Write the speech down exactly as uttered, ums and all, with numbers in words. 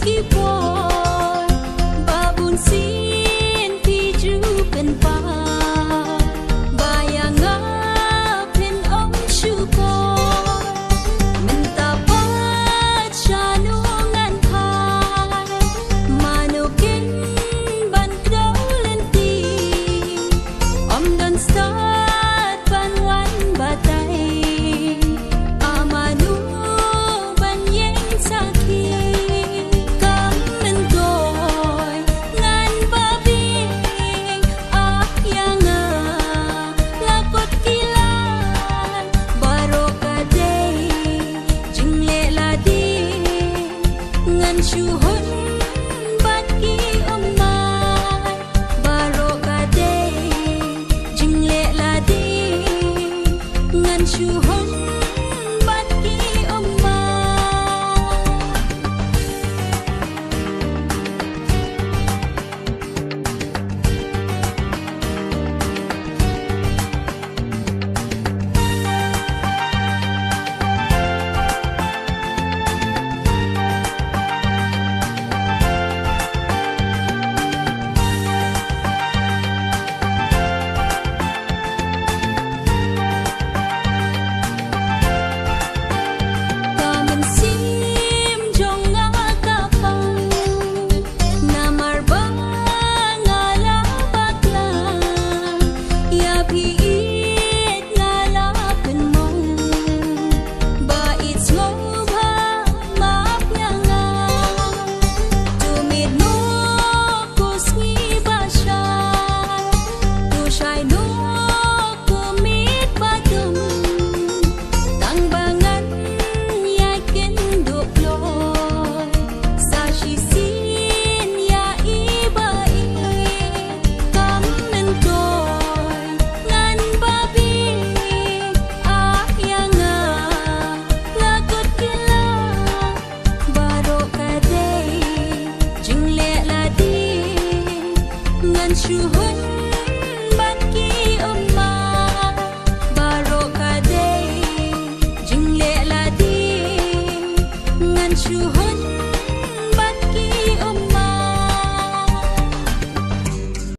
Ki por ba bun sien phi ju pynpaw ba ïa nga phin ym shu kor. Mynta pat shano ngan phai, mano kin ban kdew lynti. Ym don stad ban wan batai, a mano ban ïeng sakhi. Kam myntoi ngan babe, ah ïa nga la kut ki lai. Baroh ka dei jingleh lade, ngan shu hun bad ki ummat. Baroh ka dei jingleh lade, ngan shu hun bad ki ummat. Ka mynsiem jong nga ka pang, namar ba nga la bakla. Ïa phi ïeit nga la pynmong, ba ïeit sngewbha map ïa nga. To miet noh ko sngi ba shai, to shai noh ko miet ba dum. Tang ba ngan ïai kynduh kloi sa shisien ïa i ba i. Kam myntoi ngan babe, ah ïa nga la kut ki lai. Baroh ka dei jingleh lade, ngan shu hun